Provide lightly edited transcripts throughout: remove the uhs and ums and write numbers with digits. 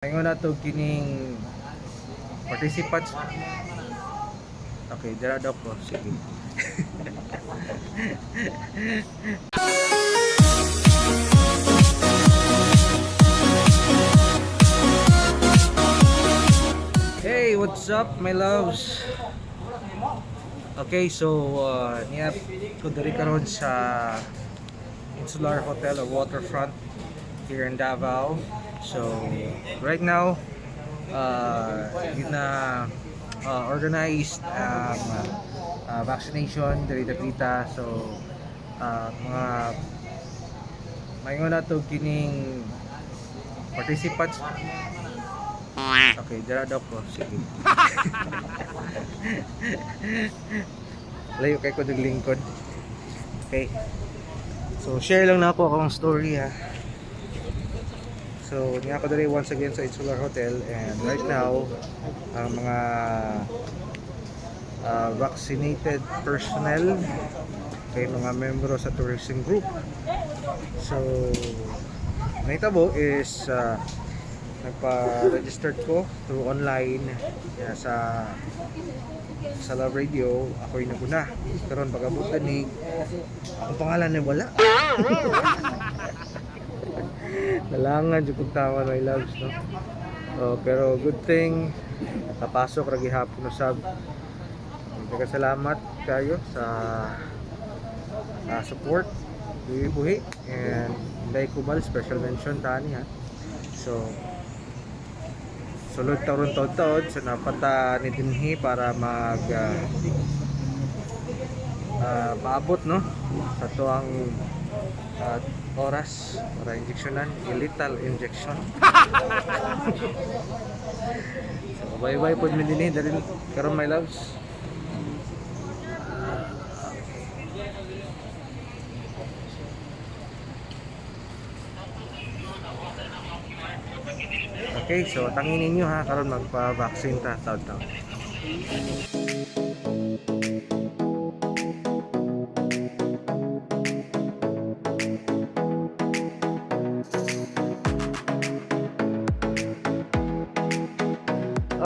Ingon na to kining participants. Okay, dira daw ko. Sige. Hey, what's up, my loves? Okay, so niya ko diri karon sa Insular Hotel or Waterfront here in Davao. So right now, gina organized ang vaccination diri dapita. So mga maingon na to kining participants. Okay, dira daw ko. Sige. Layo kay ko naglingkod. Okay. So share lang na ako akong story ha. So niya ako diri once again sa Insular Hotel and right now ang mga vaccinated personnel kay mga membro sa tourism group. So nahitabo is nagpa-registered ko through online, yeah, sa Love Radio. Ako'y naguna karon pag-abot ni akong pangalan ay wala. Nalangan jud kong tawa, my loves, no? Oh, pero good thing nakapasok ra gihapon usab. Daghang salamat kayo sa support buhi buhi and Inday Kubal, special mention tani ha. So sulod taron taod-taod sa napata ni dinhi para mag paabot, no, sa tuang oras para injeksyonan, lethal injection. So bye bye pod mi dinhi dali karon, my loves. Okay, so tangin ninyo ha, karon magpa-vaccine ta taod-taod.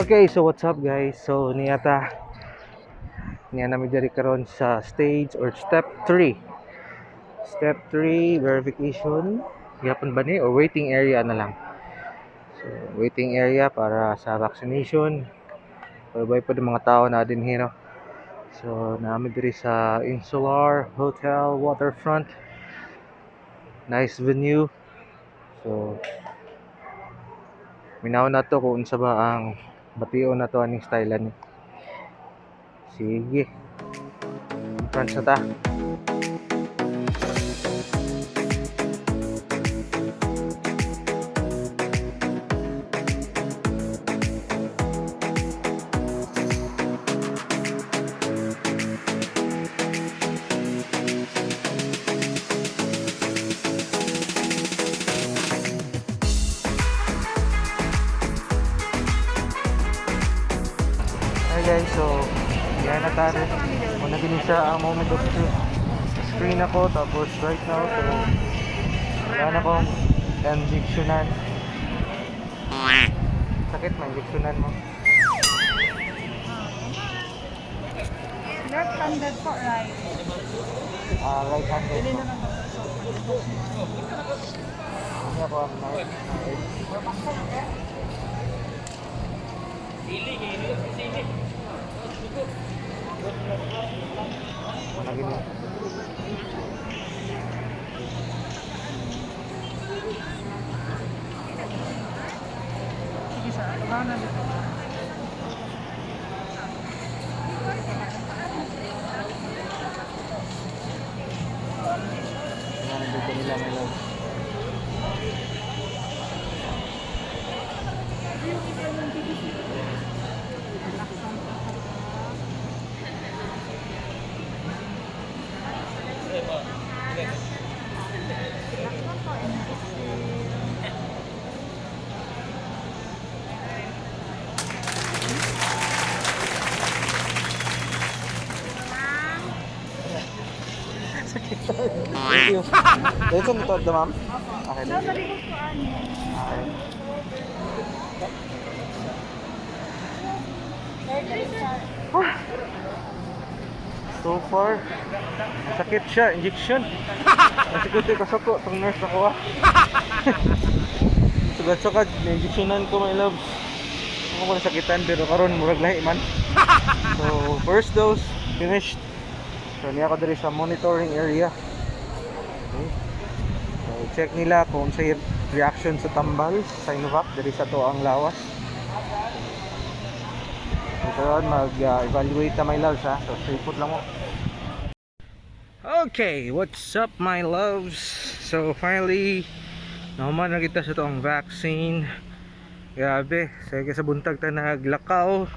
Okay, so what's up, guys? So niyata niya namin diri karon sa stage or step 3. Step 3 verification. Gihapon ba ni or waiting area na lang? So waiting area para sa vaccination. Bye po ng mga tao na din here, no? So namin diri sa Insular Hotel Waterfront. Nice venue. So minaw na to kung unsa ba ang bation na to aning style ani. Sige. Entrance na ta. Hi guys, so yan na tayo. Una gini siya ang moment of truth. Screen ako tapos right now, so wala na akong injectionan. Sakit man injectionan mo. Left-handed po, right? Ah, right handed po. Hindi ako ang right. Una gini. Sige sir, abangan na dito. Yan ang dito nila, my love. Lakson po and exhale. Thank you. Dito mo to, ma'am? Okay. Sa likod ko, ani. Okay. Ah. So far, sakit siya, injection. Nasikot yung kasuko, itong nurse na ko ah. Sugat-sugat, na-injectionan ko, my loves. Ako ko nasakitan, pero karon murag lahi man. So, first dose, finished. So, niya ako diri sa monitoring area. Okay. So, check nila kung sa reaction sa tambal, sa Sinovac, diri sa to ang lawas. So, karon mag-evaluate na, my loves, ha. So, stay put lang mo. Okay, what's up, my loves? So finally, nahuman na kita sa toang vaccine. Grabe, sige sa buntag ta naglakaw.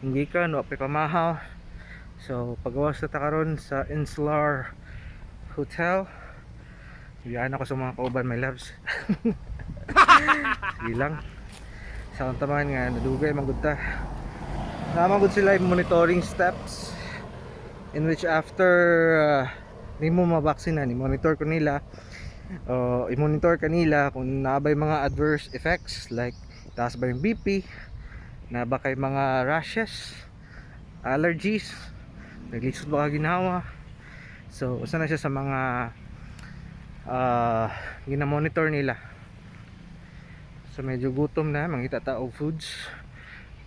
Hindi ka no pa pamahaw. So pagawas na ta karon sa Insular Hotel. Biyaan ako sa mga kauban, my loves. Sige lang. Sa akong tamaan nga nadugay man gud ta. Naa man gud sila yung monitoring steps in which after nimo mabaksinan, i-monitor ko nila, i-monitor kanila kung naa ba'y mga adverse effects like taas ba yung BP, naa ba kay mga rashes, allergies, naglisod ba ka ginhawa. So usa na siya sa mga gina-monitor nila. So medyo gutom na, mangita ta og foods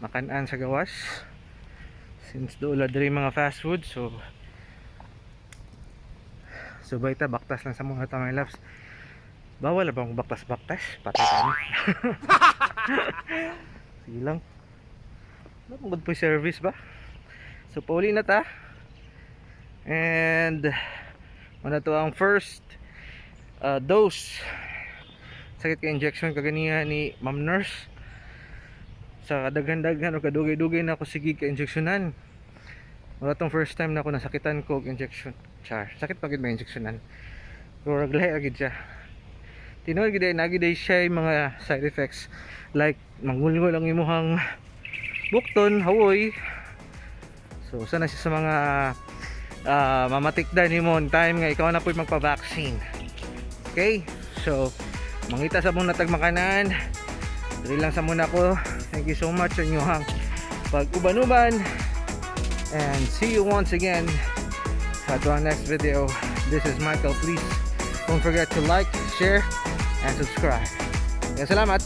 makan-an sa gawas since doon diri mga fast food. So subay ta, baktas lang sa mga ta, my loves. Bawal na bang baktas baktas? Patay kami. Sige lang. Wala good po service ba. So pauli na ta and ano to ang first dose. Sakit ka injection kaganiha ni ma'am nurse. Sa kadaghan-daghan o kadugay-dugay na ako sige ka injectionan, wala tong first time na ako nasakitan ko og injection. Char, sakit pa gid may injectionan, pero lahi ra gid siya. Tinuod gid ay naa gid siya yung mga side effects like mangulngol ang imuhang bukton, hawoy. So usa na siya sa mga mamatikdan nimo on time nga ikaw na po'y magpa-vaccine. Okay, so mangita sa muna tag makanan. Diri lang sa muna ko. Thank you so much sa inyong pag-uban-uban and see you once again sa ato ang next video. This is Michael. Please don't forget to like, share, and subscribe. Kaya salamat.